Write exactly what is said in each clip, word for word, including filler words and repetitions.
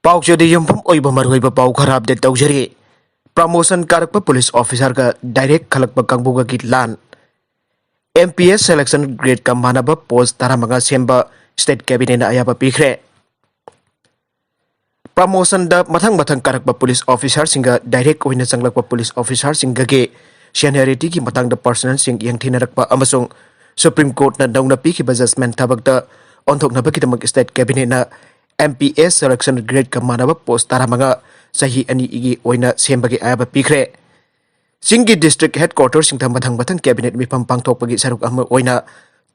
ꯄꯥꯎꯆꯦꯗ ꯌꯨꯝꯐꯝ ꯑꯣꯏꯕ ꯃꯔꯨꯑꯣꯏꯕ ꯄꯥꯎ ꯈꯔ ꯑꯞꯗꯦꯠ ꯇꯧꯖꯔꯤ꯫ ꯄ꯭ꯔꯃꯣꯁꯟ ꯀꯥꯔꯛꯄ ꯄꯨꯂꯤꯁ ꯑꯣꯐꯤꯁꯥꯔꯒ ꯗꯥꯏꯔꯦꯛ ꯈꯜꯂꯛꯄ ꯀꯥꯡꯕꯨꯒꯒꯤ ꯂꯥꯟ꯫ ꯑꯦꯝ ꯄꯤ ꯑꯦꯁ ꯁꯦꯂꯦꯛꯁꯟ ꯒ꯭ꯔꯦꯗꯀ ꯃꯥꯟꯅꯕ ꯄꯣꯁ ꯇꯔꯥꯃꯉꯥ ꯁꯦꯝꯕ ꯁ꯭ꯇꯦꯠ ꯀꯦꯕꯤꯅꯦꯠꯅ ꯑꯌꯥꯕ ꯄꯤꯈ꯭ꯔꯦ꯫ ꯄ꯭ꯔꯃꯣꯁꯟꯗ ꯃꯊꯪ ꯃꯊꯪ ꯀꯥꯔꯛꯄ ꯄꯨꯂꯤꯁ ꯑꯣꯐꯤꯁꯥꯔꯁꯤꯡꯒ ꯗꯥꯏꯔꯦꯛ ꯑꯣꯏꯅ ꯆꯪꯂꯛꯄ ꯄꯨꯂꯤꯁ ꯑꯣꯐꯤꯁꯥꯔꯁꯤꯡꯒꯒꯤ ꯁꯦꯅꯤꯌꯔꯤꯇꯤꯒꯤ ꯃꯇꯥꯡꯗ ꯄꯥꯔꯁꯅꯦꯜꯁꯤꯡ ꯌꯦꯡꯊꯤꯅꯔꯛꯄ ꯑꯃꯁꯨꯡ ꯁꯨꯄ꯭ꯔꯤꯝ ꯀꯣꯔꯠꯅ ꯅꯧꯅ ꯄꯤꯈꯤꯕ ꯖꯖꯃꯦꯟ ꯊꯕꯛꯇ ꯑꯣꯟꯊꯣꯛꯅꯕꯒꯤꯗꯃꯛ ꯁ꯭ꯇꯦꯠ ꯀꯦꯕꯤꯅꯦꯠꯅ ꯑꯦꯝ ꯄꯤ ꯑꯦꯁ ꯁꯦꯂꯦꯛꯁꯟ ꯒ꯭ꯔꯦꯗꯀ ꯃꯥꯟꯅꯕ ꯄꯣꯁ ꯇꯔꯥꯃꯉꯥ ꯆꯍꯤ ꯑꯅꯤꯒꯤ ꯑꯣꯏꯅ ꯁꯦꯝꯕꯒꯤ ꯑꯌꯥꯕ ꯄꯤꯈ꯭ꯔꯦ꯫ ꯆꯤꯡꯒꯤ ꯗꯤꯁꯇ꯭ꯔꯤꯛ ꯍꯦꯗꯀ꯭ꯋꯥꯇꯔꯁꯤꯡꯗ ꯃꯊꯪ ꯃꯊꯪ ꯀꯦꯕꯤꯅꯦꯠ ꯃꯤꯐꯝ ꯄꯥꯡꯊꯣꯛꯄꯒꯤ ꯁꯔꯨꯛ ꯑꯃ ꯑꯣꯏꯅ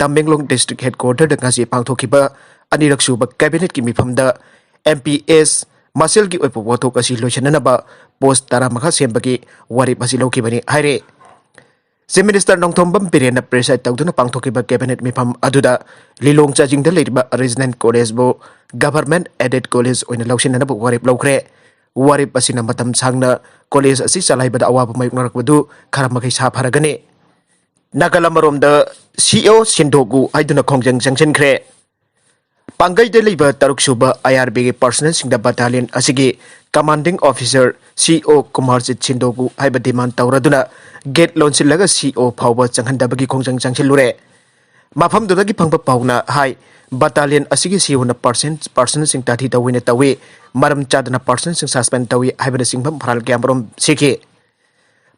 ꯇꯃꯦꯡꯂꯣꯡ ꯗꯤꯁꯇ꯭ꯔꯤꯛ ꯍꯦꯗꯀ꯭ꯋꯥꯇꯔꯗ ꯉꯁꯤ ꯄꯥꯡꯊꯣꯛꯈꯤꯕ ꯑꯅꯤꯔꯛ ꯁꯨꯕ ꯀꯦꯕꯤꯅꯦꯠꯀꯤ ꯃꯤꯐꯝꯗ ꯑꯦꯝ ꯄꯤ ꯑꯦꯁ ꯃꯁꯦꯜꯒꯤ ꯑꯣꯏꯕ ꯋꯥꯊꯣꯛ ꯑꯁꯤ ꯂꯣꯏꯁꯤꯟꯅꯅꯕ ꯄꯣꯁ ꯇꯔꯥꯃꯉꯥ ꯁꯦꯝꯕꯒꯤ ꯋꯥꯔꯦꯞ ꯑꯁꯤ ꯂꯧꯈꯤꯕꯅꯤ ꯍꯥꯏꯔꯦ꯫ ꯆꯤꯐ ꯃꯤꯅꯤꯁꯇꯔ ꯅꯣꯡꯊꯣꯝꯕꯝ ꯕꯤꯔꯦꯟꯅ ꯄ꯭ꯔꯦꯁꯥꯏꯗ ꯇꯧꯗꯨꯅ ꯄꯥꯡꯊꯣꯛꯈꯤꯕ ꯀꯦꯕꯤꯅꯦꯠ ꯃꯤꯐꯝ ꯑꯗꯨꯗ ꯂꯤꯂꯣꯡ ꯆꯥꯖꯤꯡꯗ ꯂꯩꯔꯤꯕ ꯔꯤꯖꯅꯦꯜ ꯀꯣꯂꯦꯖꯕꯨ ꯒꯚꯔꯟꯃꯦꯟꯠ ꯑꯦꯗꯦꯗ ꯀꯣꯂꯦꯖ ꯑꯣꯏꯅ ꯂꯧꯁꯤꯟꯅꯅꯕ ꯋꯥꯔꯦꯞ ꯂꯧꯈ꯭ꯔꯦ꯫ ꯋꯥꯔꯦꯞ ꯑꯁꯤꯅ ꯃꯇꯝ ꯁꯥꯡꯅ ꯀꯣꯂꯦꯖ ꯑꯁꯤ ꯆꯂꯥꯏꯕꯗ ꯑꯋꯥꯕ ꯃꯥꯌꯣꯛꯅꯔꯛꯄꯗꯨ ꯈꯔ ꯃꯈꯩ ꯁꯥꯐꯔꯒꯅꯤ꯫ ꯅꯥꯒꯥꯂꯝ ꯑꯃꯔꯣꯝꯗ ꯁꯤ ꯏ ꯑꯣ ꯁꯤꯟꯗꯣꯒꯨ ꯍꯥꯏꯗꯨꯅ ꯈꯣꯡꯖꯪ ꯆꯪꯁꯤꯟꯈ꯭ꯔꯦ꯫ ꯄꯥꯡꯒꯩꯗ ꯂꯩꯕ ꯇꯔꯨꯛ ꯁꯨꯕ ꯑꯥꯏ ꯑꯥꯔ ꯕꯤꯒꯤ ꯄꯥꯔꯁꯅꯦꯜꯁꯤꯡꯗ ꯕꯠꯇꯥꯂꯤꯌꯟ ꯑꯁꯤꯒꯤ ꯀꯃꯥꯟꯗꯤꯡ ꯑꯣꯐꯤꯁꯥꯔ ꯁꯤ ꯏ ꯑꯣ ꯀꯨꯃꯥꯔꯖꯤꯠ ꯁꯤꯟꯗꯣꯒꯨ ꯍꯥꯏꯕ ꯗꯤꯃꯥꯟ ꯇꯧꯔꯗꯨꯅ ꯒꯦꯠ ꯂꯣꯟꯁꯤꯜꯂꯒ ꯁꯤ ꯏ ꯑꯣ ꯐꯥꯎꯕ ꯆꯪꯍꯟꯗꯕꯒꯤ ꯈꯣꯡꯖꯪ ꯆꯪꯁꯤꯜꯂꯨꯔꯦ꯫ ꯃꯐꯝꯗꯨꯗꯒꯤ ꯐꯪꯕ ꯄꯥꯎꯅ ꯍꯥꯏ, ꯕꯠꯇꯥꯂꯤꯌꯟ ꯑꯁꯤꯒꯤ ꯁꯤ ꯏ ꯑꯣꯅ ꯄꯥꯔꯁꯟ-, ꯄꯥꯔꯁꯅꯦꯜꯁꯤꯡ ꯇꯥꯊꯤ ꯇꯧꯑꯣꯏꯅ ꯇꯧꯏ, ꯃꯔꯝ ꯆꯥꯗꯅ ꯄꯥꯔꯁꯅꯦꯜꯁꯤꯡ ꯁꯁꯄꯦꯟ ꯇꯧꯏ ꯍꯥꯏꯕꯅꯆꯤꯡꯕ ꯐꯔꯥꯜ ꯀꯌꯥꯃꯔꯨꯝ ꯁꯤꯈꯤ꯫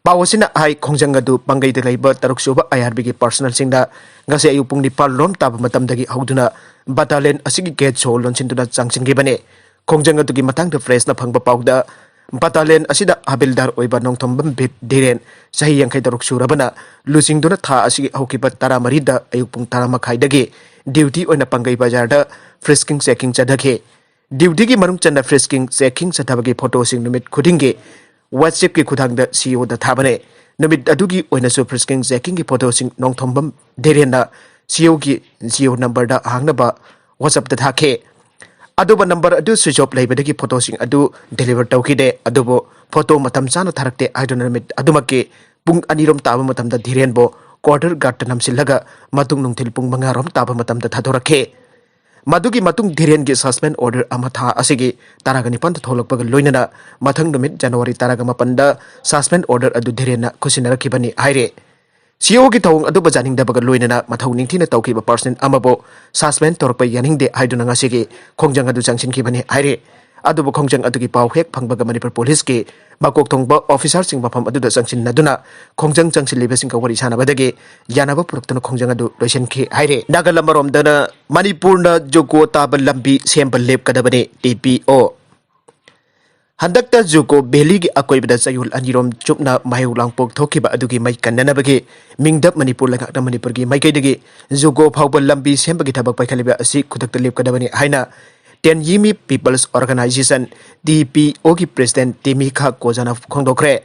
ꯄꯥꯎ ꯑꯁꯤꯅ ꯍꯥꯏ, ꯈꯣꯡꯖꯪ ꯑꯗꯨ ꯄꯥꯡꯒꯩꯗ ꯂꯩꯕ ꯇꯔꯨꯛ ꯁꯨꯕ ꯑꯥꯏ ꯑꯥꯔ ꯕꯤꯒꯤ ꯄꯥꯔꯁꯅꯦꯜꯁꯤꯡꯗ ꯉꯁꯤ ꯑꯌꯨꯛ ꯄꯨꯡ ꯅꯤꯄꯥꯜ ꯔꯣꯝ ꯇꯥꯕ ꯃꯇꯝꯗꯒꯤ ꯍꯧꯗꯨꯅ ꯕꯠꯇꯥꯂꯤꯌꯟ ꯑꯁꯤꯒꯤ ꯒꯦꯠ ꯁꯣ ꯂꯣꯟꯁꯤꯟꯗꯨꯅ ꯆꯪꯁꯤꯟꯈꯤꯕꯅꯤ꯫ ꯈꯣꯡꯖꯪ ꯑꯗꯨꯒꯤ ꯃꯇꯥꯡꯗ ꯄ꯭ꯔꯦꯁꯅ ꯐꯪꯕ ꯄꯥꯎꯗ, ꯕꯠꯇꯥꯂꯤꯌꯟ ꯑꯁꯤꯗ ꯍꯕꯤꯜꯗꯥꯔ ꯑꯣꯏꯕ ꯅꯣꯡꯊꯣꯝꯕꯝ ꯕꯤꯠ ꯙꯤꯔꯦꯟ, ꯆꯍꯤ ꯌꯥꯡꯈꯩ ꯇꯔꯨꯛ ꯁꯨꯔꯕꯅ, ꯂꯨꯆꯤꯡꯗꯨꯅ ꯊꯥ ꯑꯁꯤꯒꯤ ꯍꯧꯈꯤꯕ ꯇꯔꯥ ꯃꯔꯤꯗ ꯑꯌꯨꯛ ꯄꯨꯡ ꯇꯔꯥ ꯃꯈꯥꯏꯗꯒꯤ ꯗ꯭ꯌꯨꯇꯤ ꯑꯣꯏꯅ ꯄꯥꯡꯒꯩ ꯕꯖꯥꯔꯗ ꯐ꯭ꯔꯤꯁꯀꯤꯡ ꯆꯦꯀꯤꯡ ꯆꯠꯊꯈꯤ꯫ ꯗ꯭ꯌꯨꯇꯤꯒꯤ ꯃꯅꯨꯡ ꯆꯟꯅ ꯐ꯭ꯔꯤꯁꯀꯤꯡ ꯆꯦꯀꯤꯡ ꯆꯠꯊꯕꯒꯤ ꯐꯣꯇꯣꯁꯤꯡ ꯅꯨꯃꯤꯠ ꯈꯨꯗꯤꯡꯒꯤ WhatsApp-ꯀꯤ ꯈꯨꯠꯊꯥꯡꯗ ꯁꯤ ꯏ ꯑꯣꯗ ꯊꯥꯕꯅꯦ꯫ ꯅꯨꯃꯤꯠ ꯑꯗꯨꯒꯤ ꯑꯣꯏꯅꯁꯨ ꯐ꯭ꯔꯤꯁꯀꯤꯡ ꯆꯦꯀꯤꯡꯒꯤ ꯐꯣꯇꯣꯁꯤꯡ ꯅꯣꯡꯊꯣꯝꯕꯝ ꯙꯤꯔꯦꯟꯅ ꯁꯤ ꯏ ꯑꯣꯒꯤ ꯖꯤ ꯑꯣ ꯅꯝꯕꯔꯗ ꯍꯥꯡꯅꯕ WhatsApp-ꯇ ꯊꯥꯈꯤ꯫ ꯑꯗꯨꯕꯨ ꯅꯝꯕꯔ ꯑꯗꯨ ꯁ꯭ꯋꯤꯆ ꯑꯣꯐ ꯂꯩꯕꯗꯒꯤ ꯐꯣꯇꯣꯁꯤꯡ ꯑꯗꯨ ꯗꯦꯂꯤꯚꯔ ꯇꯧꯈꯤꯗꯦ꯫ ꯑꯗꯨꯕꯨ ꯐꯣꯇꯣ ꯃꯇꯝ ꯆꯥꯅ ꯊꯥꯔꯛꯇꯦ ꯍꯥꯏꯗꯨꯅ ꯅꯨꯃꯤꯠ ꯑꯗꯨꯃꯛꯀꯤ ꯄꯨꯡ ꯑꯅꯤꯔꯣꯝ ꯇꯥꯕ ꯃꯇꯝꯗ ꯙꯤꯔꯦꯟꯕꯨ ꯀ꯭ꯋꯥꯔꯇꯔ ꯒꯥꯔꯗꯇ ꯅꯝꯁꯤꯜꯂꯒ ꯃꯇꯨꯡ ꯅꯨꯡꯊꯤꯜ ꯄꯨꯡ ꯃꯉꯥꯔꯣꯝ ꯇꯥꯕ ꯃꯇꯝꯗ ꯊꯥꯗꯣꯔꯛꯈꯤ꯫ ꯃꯗꯨꯒꯤ ꯃꯇꯨꯡ ꯙꯤꯔꯦꯟꯒꯤ suspend order ꯑꯃ ꯊꯥ ꯑꯁꯤꯒꯤ ꯇꯔꯥꯒ ꯅꯤꯄꯥꯟꯗ ꯊꯣꯛꯂꯛꯄꯒ ꯂꯣꯏꯅꯅ ꯃꯊꯪ ꯅꯨꯃꯤꯠ January ꯇꯔꯥꯒ ꯃꯥꯄꯟꯗ suspend order ꯑꯗꯨ ꯙꯤꯔꯦꯟꯅ ꯈꯨꯠꯁꯤꯟꯅꯔꯛꯈꯤꯕꯅꯤ ꯍꯥꯏꯔꯦ꯫ CEOꯒꯤ ꯊꯧꯑꯣꯡ ꯑꯗꯨꯕꯨ ꯌꯥꯅꯤꯡꯗꯕꯒ ꯂꯣꯏꯅꯅ ꯃꯊꯧ ꯅꯤꯡꯊꯤꯅ ꯇꯧꯈꯤꯕ person ꯑꯃꯕꯨ suspend ꯇꯧꯔꯛꯄ ꯌꯥꯅꯤꯡꯗꯦ ꯍꯥꯏꯗꯨꯅ ꯉꯁꯤꯒꯤ ꯈꯣꯡꯖꯪ ꯑꯗꯨ ꯆꯪꯁꯤꯟꯈꯤꯕꯅꯤ ꯍꯥꯏꯔꯦ꯫ ꯑꯗꯨꯕꯨ ꯈꯣꯡꯖꯪ ꯑꯗꯨꯒꯤ ꯄꯥꯎ ꯍꯦꯛ ꯐꯪꯕꯒ ꯃꯅꯤꯄꯨꯔ ꯄꯨꯂꯤꯁꯀꯤ ꯃꯀꯣꯛ ꯊꯣꯡꯕ officerꯁꯤꯡ ꯃꯐꯝ ꯑꯗꯨꯗ ꯆꯪꯁꯤꯟꯅꯗꯨꯅ ꯈꯣꯡꯖꯪ ꯆꯪꯁꯤꯜꯂꯤꯕꯁꯤꯡꯒ ꯋꯥꯔꯤ ꯁꯥꯟꯅꯕꯗꯒꯤ ꯌꯥꯅꯕ ꯄꯨꯔꯛꯇꯨꯅ ꯈꯣꯡꯖꯪ ꯑꯗꯨ ꯂꯣꯏꯁꯤꯟꯈꯤ ꯍꯥꯏꯔꯦ꯫ ꯅꯥꯒꯜ ꯑꯃꯔꯣꯝꯗꯅ ꯃꯅꯤꯄꯨꯔꯅ ꯖꯨꯀꯣ ꯇꯥꯕ ꯂꯝꯕꯤ ꯁꯦꯝꯕ ꯂꯦꯞꯀꯗꯕꯅꯤ, TPO꯫ ꯍꯟꯗꯛꯇ ꯖꯨꯀꯣ ꯚꯦꯂꯤꯒꯤ ꯑꯀꯣꯏꯕꯗ ꯆꯌꯣꯜ ꯑꯅꯤꯔꯣꯝ ꯆꯨꯞꯅ ꯃꯍꯩ ꯂꯥꯡꯄꯣꯛ ꯊꯣꯛꯈꯤꯕ ꯑꯗꯨꯒꯤ ꯃꯩ ꯀꯟꯅꯅꯕꯒꯤ ꯃꯤꯡꯗ ꯃꯅꯤꯄꯨꯔ ꯂꯩꯉꯥꯛꯅ ꯃꯅꯤꯄꯨꯔꯒꯤ ꯃꯥꯏꯀꯩꯗꯒꯤ ꯖꯨꯀꯣ ꯐꯥꯎꯕ ꯂꯝꯕꯤ ꯁꯦꯝꯕꯒꯤ ꯊꯕꯛ ꯄꯥꯏꯈꯠꯂꯤꯕ ꯑꯁꯤ ꯈꯨꯗꯛꯇ ꯂꯦꯞꯀꯗꯕꯅꯤ ꯍꯥꯏꯅ Tenyimi People's Organisation, TPOꯒꯤ president ꯇꯤꯃꯤꯈꯥ ꯀꯣꯖꯥꯅ ꯐꯣꯡꯗꯣꯛꯈ꯭ꯔꯦ꯫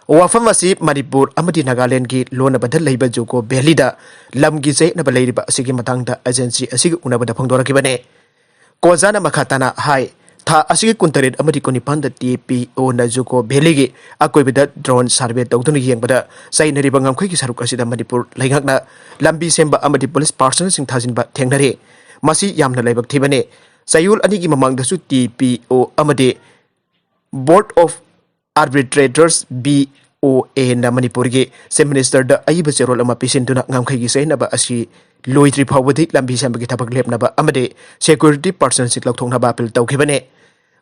ꯋꯥꯐꯝ ꯑꯁꯤ ꯃꯅꯤꯄꯨꯔ ꯑꯃꯗꯤ ꯅꯥꯒꯥꯂꯦꯟꯗꯒꯤ ꯂꯣꯟꯅꯕꯗ ꯂꯩꯕ ꯖꯨꯀꯣ ꯚꯦꯂꯤꯗ ꯂꯝꯒꯤ ꯆꯌꯦꯠꯅꯕ ꯂꯩꯔꯤꯕ ꯑꯁꯤꯒꯤ ꯃꯇꯥꯡꯗ agency ꯑꯁꯤꯒꯤ ꯎꯅꯕꯗ ꯐꯣꯡꯗꯣꯔꯛꯈꯤꯕꯅꯤ꯫ ꯀꯣꯖꯥꯅ ꯃꯈꯥ ꯇꯥꯅ ꯍꯥꯏ, ꯊꯥ ꯑꯁꯤꯒꯤ ꯀꯨꯟꯇꯔꯦꯠ ꯑꯃꯗꯤ ꯀꯨꯟꯅꯤꯄꯥꯟꯗ TPOꯅ ꯖꯨꯀꯣ ꯚꯦꯂꯤꯒꯤ ꯑꯀꯣꯏꯕꯗ drone survey ꯇꯧꯗꯨꯅ ꯌꯦꯡꯕꯗ ꯆꯩꯅꯔꯤꯕ ꯉꯝꯈꯩꯒꯤ ꯁꯔꯨꯛ ꯑꯁꯤꯗ ꯃꯅꯤꯄꯨꯔ ꯂꯩꯉꯥꯛꯅ ꯂꯝꯕꯤ ꯁꯦꯝꯕ ꯑꯃꯗꯤ ꯄꯨꯂꯤꯁ personnelꯁꯤꯡ ꯊꯥꯖꯤꯟꯕ ꯊꯦꯡꯅꯔꯤ꯫ ꯃꯁꯤ ꯌꯥꯝꯅ ꯂꯥꯏꯕꯛ ꯊꯤꯕꯅꯤ꯫ ꯆꯌꯣꯜ ꯑꯅꯤꯒꯤ ꯃꯃꯥꯡꯗꯁꯨ TPO ꯑꯃꯗꯤ Board of Arbitrators, BOAꯅ ꯃꯅꯤꯄꯨꯔꯒꯤ Chief Ministerꯗ ꯑꯏꯕ ꯆꯦꯔꯣꯜ ꯑꯃ ꯄꯤꯁꯤꯟꯗꯨꯅ ꯉꯝꯈꯩꯒꯤ ꯆꯌꯦꯠꯅꯕ ꯑꯁꯤ ꯂꯣꯏꯗ꯭ꯔꯤ ꯐꯥꯎꯕꯗꯤ ꯂꯝꯕꯤ ꯁꯦꯝꯕꯒꯤ ꯊꯕꯛ ꯂꯦꯞꯅꯕ ꯑꯃꯗꯤ security personnelꯁꯤꯡ ꯂꯧꯊꯣꯛꯅꯕ appeal ꯇꯧꯈꯤꯕꯅꯤ꯫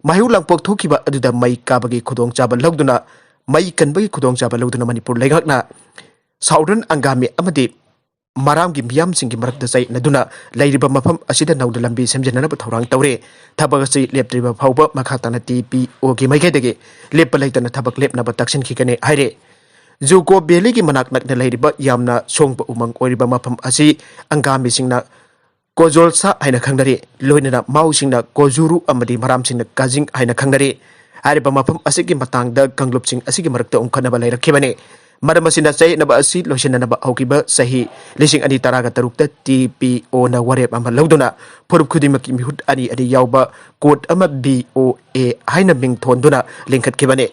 ꯃꯍꯩ ꯂꯥꯡꯄꯣꯛ ꯊꯣꯛꯈꯤꯕ ꯑꯗꯨꯗ ꯃꯩ ꯀꯥꯕꯒꯤ ꯈꯨꯗꯣꯡꯆꯥꯕ ꯂꯧꯗꯨꯅ, ꯃꯩ ꯀꯟꯕꯒꯤ ꯈꯨꯗꯣꯡꯆꯥꯕ ꯂꯧꯗꯨꯅ ꯃꯅꯤꯄꯨꯔ ꯂꯩꯉꯥꯛꯅ Southern Angami ꯑꯃꯗꯤ ꯃꯔꯥꯝꯒꯤ ꯃꯤꯌꯥꯝꯁꯤꯡꯒꯤ ꯃꯔꯛꯇ ꯆꯌꯦꯠꯅꯗꯨꯅ ꯂꯩꯔꯤꯕ ꯃꯐꯝ ꯑꯁꯤꯗ ꯅꯧꯅ ꯂꯝꯕꯤ ꯁꯦꯝꯖꯤꯟꯅꯅꯕ ꯊꯧꯔꯥꯡ ꯇꯧꯔꯦ꯫ ꯊꯕꯛ ꯑꯁꯤ ꯂꯦꯞꯇ꯭ꯔꯤꯕ ꯐꯥꯎꯕ ꯃꯈꯥ ꯇꯥꯅ TPOꯒꯤ ꯃꯥꯏꯀꯩꯗꯒꯤ ꯂꯦꯞꯄ ꯂꯩꯇꯅ ꯊꯕꯛ ꯂꯦꯞꯅꯕ ꯇꯛꯁꯤꯟꯈꯤꯒꯅꯤ ꯍꯥꯏꯔꯦ꯫ ꯖꯨꯀꯣ ꯚꯦꯂꯤꯒꯤ ꯃꯅꯥꯛ ꯅꯛꯅ ꯂꯩꯔꯤꯕ ꯌꯥꯝꯅ ꯁꯣꯡꯕ ꯎꯃꯪ ꯑꯣꯏꯔꯤꯕ ꯃꯐꯝ ꯑꯁꯤ ꯑꯪꯒꯥꯃꯤꯁꯤꯡꯅ ꯀꯣꯖꯣꯜꯁꯥ ꯍꯥꯏꯅ ꯈꯪꯅꯔꯤ, ꯂꯣꯏꯅꯅ ꯃꯥꯎꯁꯤꯡꯅ ꯀꯣꯖꯨꯔꯨ ꯑꯃꯗꯤ ꯃꯔꯥꯝꯁꯤꯡꯅ ꯀꯥꯖꯤꯡ ꯍꯥꯏꯅ ꯈꯪꯅꯔꯤ꯫ ꯍꯥꯏꯔꯤꯕ ꯃꯐꯝ ꯑꯁꯤꯒꯤ ꯃꯇꯥꯡꯗ ꯀꯥꯡꯂꯨꯞꯁꯤꯡ ꯑꯁꯤꯒꯤ ꯃꯔꯛꯇ ꯎꯪꯈꯠꯅꯕ ꯂꯩꯔꯛꯈꯤꯕꯅꯤ꯫ ꯃꯔꯝ ꯑꯁꯤꯅ ꯆꯌꯦꯠꯅꯕ ꯑꯁꯤ ꯂꯣꯏꯁꯤꯟꯅꯅꯕ ꯍꯧꯈꯤꯕ ꯆꯍꯤ ꯂꯤꯁꯤꯡ ꯑꯅꯤ ꯇꯔꯥꯒ ꯇꯔꯨꯛꯇ TPOꯅ ꯋꯥꯔꯦꯞ ꯑꯃ ꯂꯧꯗꯨꯅ ꯐꯨꯔꯨꯞ ꯈꯨꯗꯤꯡꯃꯛꯀꯤ ꯃꯤꯍꯨꯠ ꯑꯅꯤ ꯑꯅꯤ ꯌꯥꯎꯕ court ꯑꯃ BOA ꯍꯥꯏꯅ ꯃꯤꯡ ꯊꯣꯟꯗꯨꯅ ꯂꯤꯡꯈꯠꯈꯤꯕꯅꯤ꯫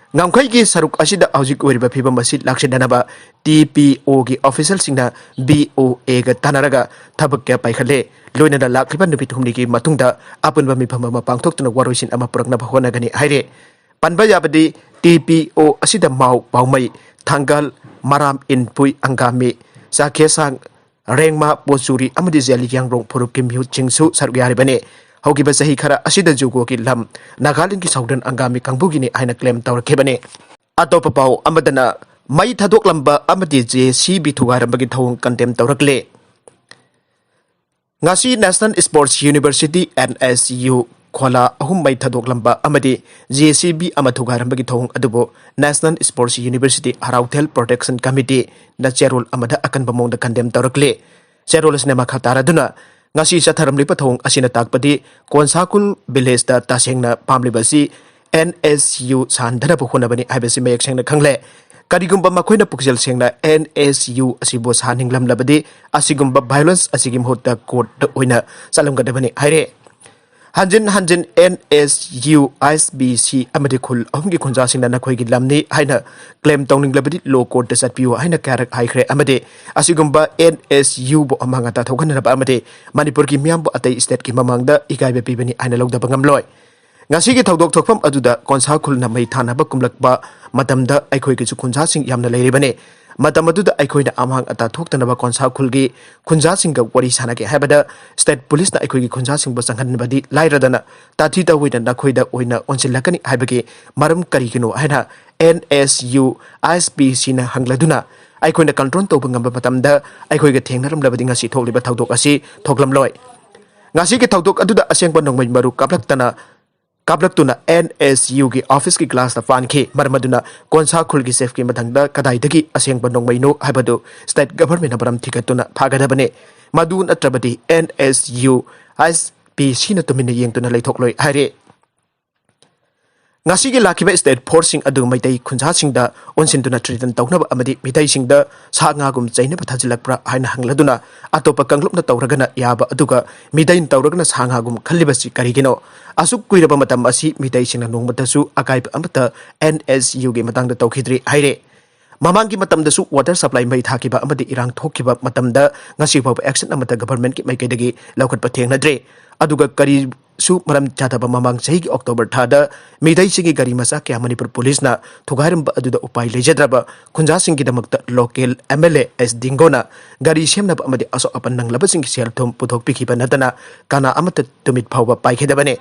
ꯉꯝꯈꯩꯒꯤ ꯁꯔꯨꯛ ꯑꯁꯤꯗ ꯍꯧꯖꯤꯛ ꯑꯣꯏꯔꯤꯕ ꯐꯤꯕꯝ ꯑꯁꯤ ꯂꯥꯛꯁꯤꯟꯅꯅꯕ ꯇꯤ ꯄꯤ ꯑꯣꯒꯤ ꯑꯣꯐꯤꯁꯤꯌꯦꯜꯁꯤꯡꯅ ꯕꯤ ꯑꯣ ꯑꯦꯒ ꯇꯥꯟꯅꯔꯒ ꯊꯕꯛ ꯀꯌꯥ ꯄꯥꯏꯈꯠꯂꯦ꯫ ꯂꯣꯏꯅꯅ ꯂꯥꯛꯂꯤꯕ ꯅꯨꯃꯤꯠ ꯍꯨꯝꯅꯤꯒꯤ ꯃꯇꯨꯡꯗ ꯑꯄꯨꯟꯕ ꯃꯤꯐꯝ ꯑꯃ ꯄꯥꯡꯊꯣꯛꯇꯨꯅ ꯋꯥꯔꯣꯏꯁꯤꯟ ꯑꯃ ꯄꯨꯔꯛꯅꯕ ꯍꯣꯠꯅꯒꯅꯤ ꯍꯥꯏꯔꯦ꯫ ꯄꯟꯕ ꯌꯥꯕꯗꯤ ꯇꯤ ꯄꯤ ꯑꯣ ꯑꯁꯤꯗ ꯃꯥꯎ, ꯄꯥꯎꯃꯩ, ꯊꯥꯡꯒꯜ, ꯃꯔꯥꯝ, ꯏꯟꯄꯨꯏ, ꯑꯪꯒꯥꯃꯤ, ꯆꯥꯈꯦꯁꯥꯡ, ꯔꯦꯡꯃꯥ, ꯄꯣꯆꯨꯔꯤ ꯑꯃꯗꯤ ꯖꯦꯂꯤꯌꯥꯡꯔꯣꯡ ꯐꯨꯔꯨꯞꯀꯤ ꯃꯤꯍꯨꯠꯁꯤꯡꯁꯨ ꯁꯔꯨꯛ ꯌꯥꯔꯤꯕꯅꯤ꯫ ꯍꯧꯈꯤꯕ ꯆꯍꯤ ꯈꯔ ꯑꯁꯤꯗ ꯖꯨꯒꯣꯒꯤ ꯂꯝ ꯅꯥꯒꯥꯂꯦꯟꯒꯤ ꯁꯥꯎꯗꯔꯟ ꯑꯪꯒꯥꯃꯤ ꯀꯥꯡꯕꯨꯒꯤꯅꯤ ꯍꯥꯏꯅ ꯀ꯭ꯂꯦꯝ ꯇꯧꯔꯛꯈꯤꯕꯅꯤ꯫ ꯑꯇꯣꯞꯄ ꯄꯥꯎ ꯑꯃꯗꯅ ꯃꯩ ꯊꯥꯗꯣꯛꯂꯝꯕ ꯑꯃꯗꯤ ꯖꯦ ꯁꯤ ꯕꯤ ꯊꯨꯒꯥꯏꯔꯝꯕꯒꯤ ꯊꯧꯑꯣꯡ ꯀꯟꯗꯦꯝ ꯇꯧꯔꯛꯂꯦ꯫ ꯉꯁꯤ National Sports University, N S U, ꯈꯣꯂꯥ ꯑꯍꯨꯝ ꯃꯩ ꯊꯥꯗꯣꯛꯂꯝꯕ ꯑꯃꯗꯤ ꯖꯦ ꯁꯤ ꯕꯤ ꯑꯃ ꯊꯨꯒꯥꯏꯔꯝꯕꯒꯤ ꯊꯧꯑꯣꯡ ꯑꯗꯨꯕꯨ National Sports University ꯍꯔꯥꯎꯊꯦꯜ Protection Committeeꯅ ꯆꯦꯔꯣꯜ ꯑꯃꯗ ꯑꯀꯟꯕ ꯃꯑꯣꯡꯗ ꯀꯟꯗꯦꯝ ꯇꯧꯔꯛꯂꯦ꯫ ꯆꯦꯔꯣꯜ ꯑꯁꯤꯅ ꯃꯈꯥ ꯇꯥꯔꯗꯨꯅ, ꯉꯁꯤ ꯆꯠꯊꯔꯝꯂꯤꯕ ꯊꯧꯑꯣꯡ ꯑꯁꯤꯅ ꯇꯥꯛꯄꯗꯤ ꯀꯣꯟꯁꯥꯈꯨꯜ ꯚꯤꯂꯦꯖꯇ ꯇꯁꯦꯡꯅ ꯄꯥꯝꯂꯤꯕ ꯑꯁꯤ N S U ꯁꯥꯍꯟꯗꯅꯕ ꯍꯣꯠꯅꯕꯅꯤ ꯍꯥꯏꯕꯁꯤ ꯃꯌꯦꯛ ꯁꯦꯡꯅ ꯈꯪꯂꯦ꯫ ꯀꯔꯤꯒꯨꯝꯕ ꯃꯈꯣꯏꯅ ꯄꯨꯛꯆꯦꯜ ꯁꯦꯡꯅ N S U ꯑꯁꯤꯕꯨ ꯁꯥꯍꯟꯅꯤꯡꯂꯝꯂꯕꯗꯤ ꯑꯁꯤꯒꯨꯝꯕ violence ꯑꯁꯤꯒꯤ ꯃꯍꯨꯠꯇ courtꯇ ꯑꯣꯏꯅ ꯆꯠꯂꯝꯒꯗꯕꯅꯤ ꯍꯥꯏꯔꯦ꯫ ꯍꯟꯖꯤꯟ ꯍꯟꯖꯤꯟ N S U, I S B C ꯑꯃꯗꯤ ꯈꯨꯜ ꯑꯍꯨꯝꯒꯤ ꯈꯨꯟꯖꯥꯁꯤꯡꯅ ꯅꯈꯣꯏꯒꯤ ꯂꯝꯅꯤ ꯍꯥꯏꯅ claim ꯇꯧꯅꯤꯡꯂꯕꯗꯤ law courtꯇ ꯆꯠꯄꯤꯌꯨ ꯍꯥꯏꯅ ꯀꯌꯥꯔꯛ ꯍꯥꯏꯈ꯭ꯔꯦ ꯑꯃꯗꯤ ꯑꯁꯤꯒꯨꯝꯕ N S Uꯕꯨ ꯑꯃꯥꯡ ꯑꯇꯥ ꯊꯣꯛꯍꯟꯅꯕ ꯑꯃꯗꯤ ꯃꯅꯤꯄꯨꯔꯒꯤ ꯃꯤꯌꯥꯝꯕꯨ ꯑꯇꯩ stateꯀꯤ ꯃꯃꯥꯡꯗ ꯏꯀꯥꯏꯕ ꯄꯤꯕꯅꯤ ꯍꯥꯏꯅ ꯂꯧꯗꯕ ꯉꯝꯂꯣꯏ꯫ ꯉꯁꯤꯒꯤ ꯊꯧꯗꯣꯛ ꯊꯣꯛꯐꯝ ꯑꯗꯨꯗ ꯀꯣꯟꯁꯥ ꯈꯨꯜꯅ ꯃꯩ ꯊꯥꯅꯕ ꯀꯨꯝꯂꯛꯄ ꯃꯇꯝꯗ ꯑꯩꯈꯣꯏꯒꯤꯁꯨ ꯈꯨꯟꯖꯥꯁꯤꯡ ꯌꯥꯝꯅ ꯂꯩꯔꯤꯕꯅꯤ꯫ ꯃꯇꯝ ꯑꯗꯨꯗ ꯑꯩꯈꯣꯏꯅ ꯑꯃꯥꯡ ꯑꯇꯥ ꯊꯣꯛꯇꯅꯕ ꯀꯣꯟꯁꯥ ꯈꯨꯜꯒꯤ ꯈꯨꯟꯖꯥꯁꯤꯡꯒ ꯋꯥꯔꯤ ꯁꯥꯟꯅꯒꯦ ꯍꯥꯏꯕꯗ state policeꯅ ꯑꯩꯈꯣꯏꯒꯤ ꯈꯨꯟꯖꯥꯁꯤꯡꯕꯨ ꯆꯪꯍꯟꯕꯗꯤ ꯂꯥꯏꯔꯗꯅ ꯇꯥꯊꯤ ꯇꯥꯑꯣꯏꯅ ꯅꯈꯣꯏꯗ ꯑꯣꯏꯅ ꯑꯣꯟꯁꯤꯜꯂꯛꯀꯅꯤ ꯍꯥꯏꯕꯒꯤ ꯃꯔꯝ ꯀꯔꯤꯒꯤꯅꯣ ꯍꯥꯏꯅ N S U, I S B Cꯅ ꯍꯪꯂꯗꯨꯅ ꯑꯩꯈꯣꯏꯅ control ꯇꯧꯕ ꯉꯝꯕ ꯃꯇꯝꯗ ꯑꯩꯈꯣꯏꯒ ꯊꯦꯡꯅꯔꯝꯂꯕꯗꯤ ꯉꯁꯤ ꯊꯣꯛꯂꯤꯕ ꯊꯧꯗꯣꯛ ꯑꯁꯤ ꯊꯣꯛꯂꯝꯂꯣꯏ꯫ ꯉꯁꯤꯒꯤ ꯊꯧꯗꯣꯛ ꯑꯗꯨꯗ ꯑꯁꯦꯡꯕ ꯅꯣꯡꯃꯩ ꯃꯔꯨ ꯀꯥꯞꯂꯛꯇꯅ ꯀꯥꯞꯂꯛꯇꯨꯅ N S Uꯒꯤ officeꯀꯤ glassꯇ ꯄꯥꯟꯈꯤ꯫ ꯃꯔꯝ ꯑꯗꯨꯅ ꯀꯣꯟꯁꯥ ꯈꯨꯜꯒꯤ safeꯀꯤ ꯃꯊꯪꯗ ꯀꯗꯥꯏꯗꯒꯤ ꯑꯁꯦꯡꯕ ꯅꯣꯡꯃꯩꯅꯣ ꯍꯥꯏꯕꯗꯨ state governmentꯅ ꯃꯔꯝ ꯊꯤꯒꯠꯇꯨꯅ ꯐꯥꯒꯗꯕꯅꯤ꯫ ꯃꯗꯨ ꯅꯠꯇ꯭ꯔꯕꯗꯤ N S U, I S B Cꯅ ꯇꯨꯃꯤꯟꯅ ꯌꯦꯡꯗꯨꯅ ꯂꯩꯊꯣꯛꯂꯣꯏ ꯍꯥꯏꯔꯤ꯫ ꯉꯁꯤꯒꯤ ꯂꯥꯛꯈꯤꯕ state forceꯁꯤꯡ ꯑꯗꯨ ꯃꯩꯇꯩ ꯈꯨꯟꯖꯥꯁꯤꯡꯗ ꯑꯣꯟꯁꯤꯟꯗꯨꯅ threaten ꯇꯧꯅꯕ ꯑꯃꯗꯤ ꯃꯤꯇꯩꯁꯤꯡꯗ ꯁꯥ ꯉꯥꯒꯨꯝ ꯆꯩꯅꯕ ꯊꯥꯖꯤꯜꯂꯛꯄ꯭ꯔꯥ ꯍꯥꯏꯅ ꯍꯪꯂꯗꯨꯅ, ꯑꯇꯣꯞꯄ ꯀꯥꯡꯂꯨꯞꯅ ꯇꯧꯔꯒꯅ ꯌꯥꯕ, ꯑꯗꯨꯒ ꯃꯤꯇꯩꯅ ꯇꯧꯔꯒꯅ ꯁꯥ ꯉꯥꯒꯨꯝ ꯈꯜꯂꯤꯕꯁꯤ ꯀꯔꯤꯒꯤꯅꯣ? ꯑꯁꯨꯛ ꯀꯨꯏꯔꯕ ꯃꯇꯝ ꯑꯁꯤ ꯃꯤꯇꯩꯁꯤꯡꯅ ꯅꯣꯡꯃꯇꯁꯨ ꯑꯀꯥꯏꯕ ꯑꯃꯠꯇ NSUꯒꯤ ꯃꯇꯥꯡꯗ ꯇꯧꯈꯤꯗ꯭ꯔꯤ ꯍꯥꯏꯔꯦ꯫ ꯃꯃꯥꯡꯒꯤ ꯃꯇꯝꯗꯁꯨ water supply ꯃꯩ ꯊꯥꯈꯤꯕ ꯑꯃꯗꯤ ꯏꯔꯥꯡ ꯊꯣꯛꯈꯤꯕ ꯃꯇꯝꯗ ꯉꯁꯤ ꯐꯥꯎꯕ action ꯑꯃꯠꯇ governmentꯀꯤ ꯃꯥꯏꯀꯩꯗꯒꯤ ꯂꯧꯈꯠꯄ ꯊꯦꯡꯅꯗ꯭ꯔꯤ꯫ ꯑꯗꯨꯒ ꯀꯔꯤꯁꯨ ꯃꯔꯝ ꯆꯥꯗꯕ ꯃꯃꯥꯡ ꯆꯍꯤꯒꯤ October ꯊꯥꯗ ꯃꯤꯇꯩꯁꯤꯡꯒꯤ ꯒꯥꯔꯤ ꯃꯆꯥ ꯀꯌꯥ ꯃꯅꯤꯄꯨꯔ ꯄꯨꯂꯤꯁꯅ ꯊꯨꯒꯥꯏꯔꯝꯕ ꯑꯗꯨꯗ ꯎꯄꯥꯏ ꯂꯩꯖꯗ꯭ꯔꯕ ꯈꯨꯟꯖꯥꯁꯤꯡꯒꯤꯗꯃꯛꯇ local MLA ꯑꯦꯁ ꯗꯤꯡꯒꯣꯅ ꯒꯥꯔꯤ ꯁꯦꯝꯅꯕ ꯑꯃꯗꯤ ꯑꯁꯣꯛ ꯑꯄꯟ ꯅꯪꯂꯕꯁꯤꯡꯒꯤ ꯁꯦꯜ ꯊꯨꯝ ꯄꯨꯊꯣꯛꯄꯤꯈꯤꯕ ꯅꯠꯇꯅ ꯀꯅꯥ ꯑꯃꯠꯇ ꯇꯨꯃꯤꯠ ꯐꯥꯎꯕ ꯄꯥꯏꯈꯤꯗꯕꯅꯤ꯫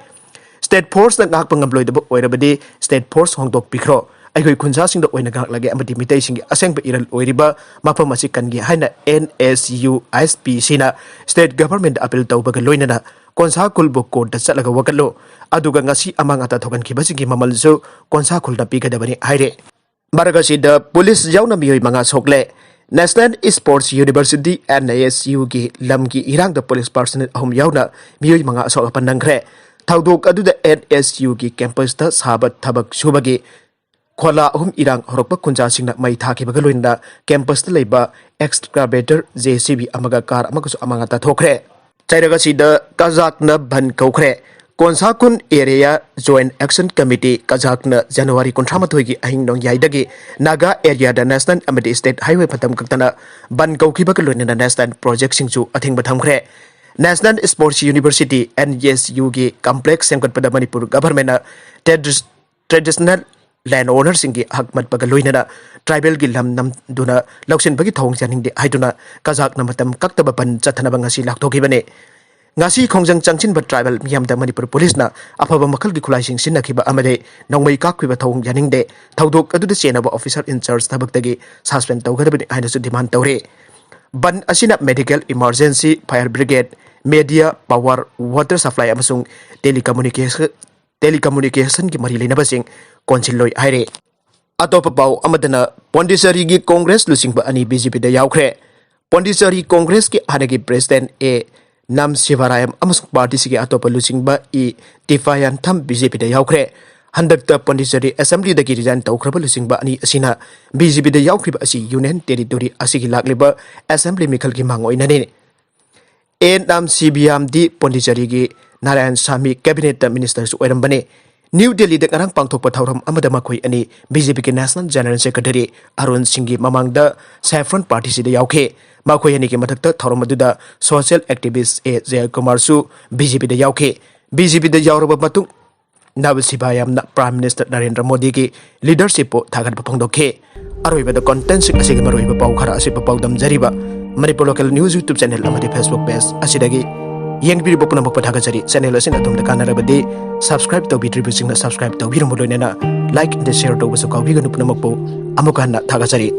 State forceꯅ ꯉꯥꯛꯄ ꯉꯝꯂꯣꯏꯗꯕ ꯑꯣꯏꯔꯕꯗꯤ state force ꯍꯣꯡꯗꯣꯛꯄꯤꯈ꯭ꯔꯣ꯫ ꯑꯩꯈꯣꯏ ꯈꯨꯟꯖꯥꯁꯤꯡꯗ ꯑꯣꯏꯅ ꯉꯥꯛꯂꯒꯦ ꯑꯃꯗꯤ ꯃꯤꯇꯩꯁꯤꯡꯒꯤ ꯑꯁꯦꯡꯕ ꯏꯔꯜ ꯑꯣꯏꯔꯤꯕ ꯃꯐꯝ ꯑꯁꯤ ꯀꯟꯒꯦ ꯍꯥꯏꯅ NSU ISPCꯅ state governmentꯗ appeal ꯇꯧꯕꯒ ꯂꯣꯏꯅꯅ ꯀꯣꯟꯁꯥ ꯈꯨꯜꯕꯨ courtꯇ ꯆꯠꯂꯒ ꯋꯥꯀꯠꯂꯨ꯫ ꯑꯗꯨꯒ ꯉꯁꯤ ꯑꯃꯥꯡ ꯑꯇꯥ ꯊꯣꯛꯍꯟꯈꯤꯕꯁꯤꯡꯒꯤ ꯃꯃꯜꯁꯨ ꯀꯣꯟꯁꯥ ꯈꯨꯜꯅ ꯄꯤꯒꯗꯕꯅꯤ ꯍꯥꯏꯔꯦ꯫ ꯃꯔꯛ ꯑꯁꯤꯗ ꯄꯨꯂꯤꯁ ꯌꯥꯎꯅ ꯃꯤꯑꯣꯏ ꯃꯉꯥ ꯁꯣꯛꯂꯦ꯫ National Sports University, NSUꯒꯤ ꯂꯝꯒꯤ ꯏꯔꯥꯡꯗ ꯄꯨꯂꯤꯁ personnel ꯑꯍꯨꯝ ꯌꯥꯎꯅ ꯃꯤꯑꯣꯏ ꯃꯉꯥ ꯑꯁꯣꯛ ꯑꯄꯟ ꯅꯪꯈ꯭ꯔꯦ꯫ ꯊꯧꯗꯣꯛ ꯑꯗꯨꯗ NSUꯒꯤ campusꯇ ꯁꯥꯕ ꯊꯕꯛ ꯁꯨꯕꯒꯤ ꯈꯣꯂꯥ ꯑꯍꯨꯝ ꯏꯔꯥꯡ ꯍꯧꯔꯛꯄ ꯈꯨꯟꯖꯥꯁꯤꯡꯅ ꯃꯩ ꯊꯥꯈꯤꯕꯒ ꯂꯣꯏꯅꯅ campusꯇ ꯂꯩꯕ excavator, JCB ꯑꯃꯒ car ꯑꯃꯒꯁꯨ ꯑꯃꯥꯡ ꯑꯇꯥ ꯊꯣꯛꯈ꯭ꯔꯦ꯫ ꯆꯩꯔꯛ ꯑꯁꯤꯗ ꯀꯖꯥꯛꯅ ꯕꯟ ꯀꯧꯈ꯭ꯔꯦ꯫ ꯀꯣꯟꯁꯥꯈꯨꯟ Area Joint Action Committee, ꯀꯖꯥꯛꯅ January ꯀꯨꯟꯊ꯭ꯔꯥ ꯃꯥꯊꯣꯏꯒꯤ ꯑꯍꯤꯡ ꯅꯣꯡꯌꯥꯏꯗꯒꯤ ꯅꯥꯒꯥ areaꯗ national ꯑꯃꯗꯤ state highway ꯃꯇꯝ ꯀꯛꯇꯅ ꯕꯟ ꯀꯧꯈꯤꯕꯒ ꯂꯣꯏꯅꯅ national projectꯁꯤꯡꯁꯨ ꯑꯊꯤꯡꯕ ꯊꯝꯈ꯭ꯔꯦ꯫ National Sports University, NSUꯒꯤ complex ꯁꯦꯝꯒꯠꯄꯗ ꯃꯅꯤꯄꯨꯔ governmentꯅ tradi- traditional land ownerꯁꯤꯡꯒꯤ ꯍꯛ ꯃꯠꯄꯒ ꯂꯣꯏꯅꯅ tribalꯒꯤ ꯂꯝ ꯅꯝꯗꯨꯅ ꯂꯧꯁꯤꯟꯕꯒꯤ ꯊꯧꯑꯣꯡ ꯌꯥꯅꯤꯡꯗꯦ ꯍꯥꯏꯗꯨꯅ ꯀꯖꯥꯛꯅ ꯃꯇꯝ ꯀꯛꯇꯕ ꯕꯟ ꯆꯠꯊꯅꯕ ꯉꯁꯤ ꯂꯥꯎꯊꯣꯛꯈꯤꯕꯅꯤ꯫ ꯉꯁꯤ ꯈꯣꯡꯖꯪ ꯆꯪꯁꯤꯟꯕ tribal ꯃꯤꯌꯥꯝꯗ ꯃꯅꯤꯄꯨꯔ ꯄꯨꯂꯤꯁꯅ ꯑꯐꯕ ꯃꯈꯜꯒꯤ ꯈꯨꯠꯂꯥꯏꯁꯤꯡ ꯁꯤꯖꯤꯟꯅꯈꯤꯕ ꯑꯃꯗꯤ ꯅꯣꯡꯃꯩ ꯀꯥꯞꯈꯤꯕ ꯊꯧꯑꯣꯡ ꯌꯥꯅꯤꯡꯗꯦ꯫ ꯊꯧꯗꯣꯛ ꯑꯗꯨꯗ ꯆꯦꯟꯅꯕ officer in charge ꯊꯕꯛꯇꯒꯤ suspend ꯇꯧꯒꯗꯕꯅꯤ ꯍꯥꯏꯅꯁꯨ demand ꯇꯧꯔꯤ꯫ ꯕꯟ ꯑꯁꯤꯅ medical emergency, fire brigade, media, power, water supply ꯑꯃꯁꯨꯡ telecommunication telecommunicationꯒꯤ ꯃꯔꯤ ꯂꯩꯅꯕꯁꯤꯡ ꯀꯣꯟꯁꯤꯜꯂꯣꯏ ꯍꯥꯏꯔꯦ꯫ ꯑꯇꯣꯞꯄ ꯄꯥꯎ ꯑꯃꯗꯅ ꯄꯣꯟꯗꯤꯆꯦꯔꯤꯒꯤ ꯀꯣꯡꯒ꯭ꯔꯦꯁ ꯂꯨꯆꯤꯡꯕ ꯑꯅꯤ BJPꯗ ꯌꯥꯎꯈ꯭ꯔꯦ꯫ ꯄꯣꯟꯗꯤꯆꯦꯔꯤ ꯀꯣꯡꯒ꯭ꯔꯦꯁꯀꯤ ꯍꯥꯟꯅꯒꯤ president A ꯅꯝꯁꯤꯕꯔꯥꯌꯝ ꯑꯃꯁꯨꯡ partyꯁꯤꯒꯤ ꯑꯇꯣꯞꯄ ꯂꯨꯆꯤꯡꯕ ꯏ ꯇꯤꯐꯥꯌꯥꯟꯊꯝ BJPꯗ ꯌꯥꯎꯈ꯭ꯔꯦ꯫ ꯍꯟꯗꯛꯇ ꯄꯣꯟꯗꯤꯆꯦꯔꯤ ꯑꯦꯁꯦꯝꯕ꯭ꯂꯤꯗꯒꯤ ꯔꯤꯖꯥꯏꯟ ꯇꯧꯈ꯭ꯔꯕ ꯂꯨꯆꯤꯡꯕ ꯑꯅꯤ ꯑꯁꯤꯅ ꯕꯤ ꯖꯦ ꯄꯤꯗ ꯌꯥꯎꯈ꯭ꯔꯤꯕ ꯑꯁꯤ ꯌꯨꯅꯤꯌꯟ ꯇꯦꯔꯤꯇꯣꯔꯤ ꯑꯁꯤꯒꯤ ꯂꯥꯛꯂꯤꯕ ꯑꯦꯁꯦꯝꯕ꯭ꯂꯤ ꯃꯤꯈꯜꯒꯤ ꯃꯥꯡ ꯑꯣꯏꯅꯅꯤ꯫ ꯑꯦꯟ ꯑꯦꯝ ꯁꯤ ꯕꯤ ꯑꯦꯝꯗꯤ ꯄꯣꯟꯗꯤꯆꯦꯔꯤꯒꯤ ꯅꯥꯔꯥꯌꯟ ꯁꯥꯃꯤ ꯀꯦꯕꯤꯅꯦꯠꯇ ꯃꯤꯅꯤꯁꯇꯔꯁꯨ ꯑꯣꯏꯔꯝꯕꯅꯤ꯫ ꯅ꯭ꯌꯨ ꯗꯦꯜꯂꯤꯗ ꯉꯔꯥꯡ ꯄꯥꯡꯊꯣꯛꯄ ꯊꯧꯔꯝ ꯑꯃꯗ ꯃꯈꯣꯏ ꯑꯅꯤ ꯕꯤ ꯖꯦ ꯄꯤꯒꯤ ꯅꯦꯁꯅꯦꯜ ꯖꯦꯅꯔꯦꯜ ꯁꯦꯀ꯭ꯔꯦꯇꯔꯤ ꯑꯔꯨꯟ ꯁꯤꯡꯒꯤ ꯃꯃꯥꯡꯗ ꯁꯦꯐ꯭ꯔꯣꯟ ꯄꯥꯔꯇꯤꯁꯤꯗ ꯌꯥꯎꯈꯤ꯫ ꯃꯈꯣꯏ ꯑꯅꯤꯒꯤ ꯃꯊꯛꯇ ꯊꯧꯔꯝ ꯑꯗꯨꯗ ꯁꯣꯁꯤꯌꯦꯜ ꯑꯦꯛꯇꯤꯚꯤꯁ ꯑꯦ ꯖꯌꯀꯨꯃꯥꯔꯁꯨ ꯕꯤ ꯖꯦ ꯄꯤꯗ ꯌꯥꯎꯈꯤ꯫ ꯕꯤ ꯖꯦ ꯄꯤꯗ ꯌꯥꯎꯔꯕ ꯃꯇꯨꯡ ꯅꯥꯕꯁꯤꯕꯥꯌꯥꯝꯅ ꯄ꯭ꯔꯥꯏꯝ ꯃꯤꯅꯤꯁꯇꯔ ꯅꯔꯦꯟꯗ꯭ꯔ ꯃꯣꯗꯤꯒꯤ ꯂꯤꯗꯔꯁꯤꯞꯄꯨ ꯊꯥꯒꯠꯄ ꯐꯣꯡꯗꯣꯛꯈꯤ꯫ ꯑꯔꯣꯏꯕꯗ ꯀꯣꯟꯇꯦꯟꯁꯤꯡ ꯑꯁꯤꯒꯤ ꯃꯔꯨꯑꯣꯏꯕ ꯄꯥꯎ ꯈꯔ ꯑꯁꯤꯕꯨ ꯄꯥꯎꯗꯝꯖꯔꯤꯕ Manipur local news YouTube channel ꯑꯃꯗꯤ ꯐꯦꯁꯕꯨꯛ ꯄꯦꯖ ꯑꯁꯤꯗꯒꯤ ꯌꯦꯡꯕꯤꯔꯤꯕ ꯄꯨꯝꯅꯃꯛꯄꯨ ꯊꯥꯒꯠꯆꯔꯤ꯫ ꯆꯦꯅꯦꯜ ꯑꯁꯤꯅ ꯑꯗꯣꯝꯗ ꯀꯥꯟꯅꯔꯕꯗꯤ ꯁꯕꯁꯀ꯭ꯔꯥꯏꯕ ꯇꯧꯕꯤꯗ꯭ꯔꯤꯕꯁꯤꯡꯅ ꯁꯕꯁꯀ꯭ꯔꯥꯏꯕ ꯇꯧꯕꯤꯔꯝꯕ ꯂꯣꯏꯅꯅ ꯂꯥꯏꯛ ꯑꯃꯗꯤ ꯁꯤꯌꯔ ꯇꯧꯕꯁꯨ ꯀꯥꯎꯕꯤꯒꯅꯨ꯫ ꯄꯨꯝꯅꯃꯛꯄꯨ ꯑꯃꯨꯛ ꯍꯟꯅ ꯊꯥꯒꯠꯆꯔꯤ꯫